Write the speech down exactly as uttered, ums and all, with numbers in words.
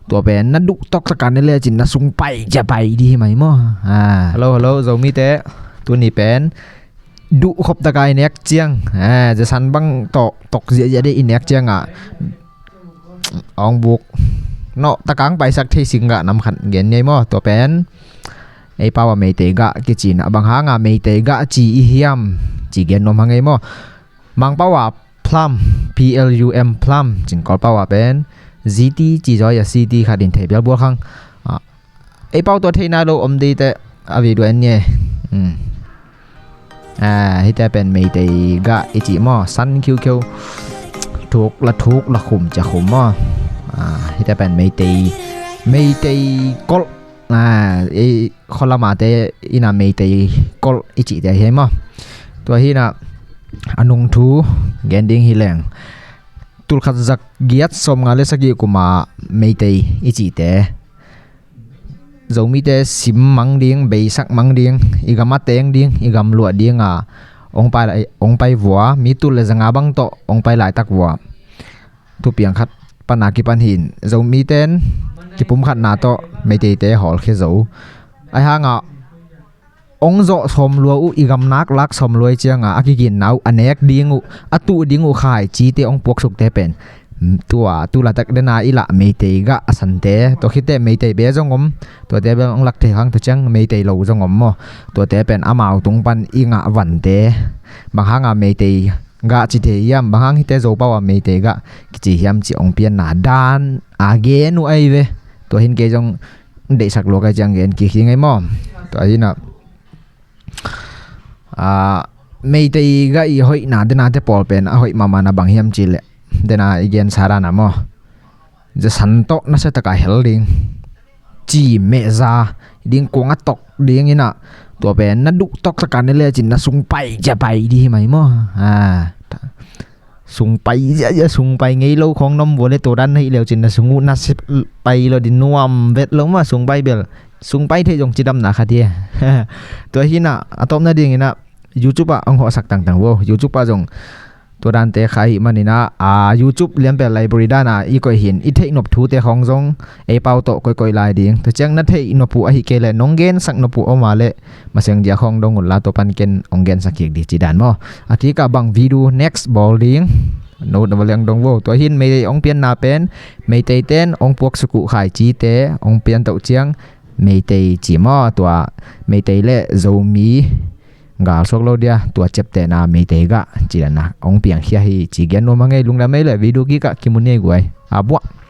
Tua pen na duh tawk taka ne le cin na sung pai cia pai di hi mai maw? Hello hello, Zomite. Tuni pen duh khop taka i nek ciang, zasan bang tawh tok ziahziah dei i nek ciangah ong buk nawh takang paisak thei sing gah nam khat gen ngei maw? Tua pen ei pau a Meitei gah kici na, bang hanga Meitei gah ci i hiam ci gen nuam hang ei maw? Mangpau a plum, P L U M, plum cin Kawl pau a pen G T ci zaw a C T khat in thei bialbual khang. Ei pau tua theina lo om dei teh a video en nge. Hite pen Meitei gah i cih maw, san khiukheu, thuk la thuk la khum cia khum maw? Hite pen Meitei, Meitei kolh, ei khualamate ina Meitei kolh i cihte hi maw? Tua hina a nungthu gen ding hi leng, tulkhat zak giat sawmnga le sagih kuma Meitei i cihte Zomite sim mang ding, beisak mang ding, i gam a teng ding, i gam luah dinga ong pai, ong pai vua, mi tul le zanga bang tawh ong pai laitak vua. Thupiang khat pana kipan hin Zomiten kipumkhatna tawh Meiteite hawlkhia zo. Ai hanga ong zawh sawm lua uh, i gam nak lak sawm lua i cianga a kiginna uh, a nek ding uh, a tuh ding uh khaicite ong puaksukte pen tua tulatak dena i lah Meitei gah a sante, tua khite Meitei be zong om, tuate be ong lak thei hang, tua ciang Meitei lo zong om maw? Tuate pen amau tung pan i ngah vante. Bang hanga Meitei gah ci thei hiam, bang hang hite Zopau a Meitei gah kici hiam ci ong pianna dan a gen uh ai ve. Tua hin kei zong deihsak lua kai ciang gen kik hi ngei maw? Tua hina Meitei gah i hoihna dena te pawl pen a hoih mahmahna bang hiam ci leh, dena i gensa dana maw, zasan tawh nasia taka hel ding, ci mehza ding, kuang a tok ding ina, tua pen na duh tawk taka ne le cin na sung pai cia pai di hi mai maw? Sung pai ziahziah, sung pai ngei lo khong na om vua le, tua dan na hih leu cin na sung uh na pai lo ding, nuam vet lo maw? Sung pai bel, sung pai theih zong cidamna khat hi. Tua hina a tawpna dingina YouTube ah ong hawhsak tangtang vua, YouTube ah zong tua dante kha ahih manina a YouTube lianpel library dana i koih hin, i theih nop thute khong zong ei pau tawh koikoi lai ding. Tua ciang na theih nop uh ahih kei leh nong gensak nop uh om a leh masiang dia khong dong unla, tua pan ken ong gensak kik di ci dan maw? A kikah bang video next bawl ding, no na va liang dong vo. Tua hin Meitei ong pianna pen Meitei ten ong puaksuk uh khaicite ong pian toh ciang Meitei ci maw? Tua Meitei le Zomi galsuak lo dia, tua ciaptehna Meitei gah ci dana ong piangkhia hi ci gen nuam hang ei. Lungdam ei le, video kikah kimu ni ei guai. A buah.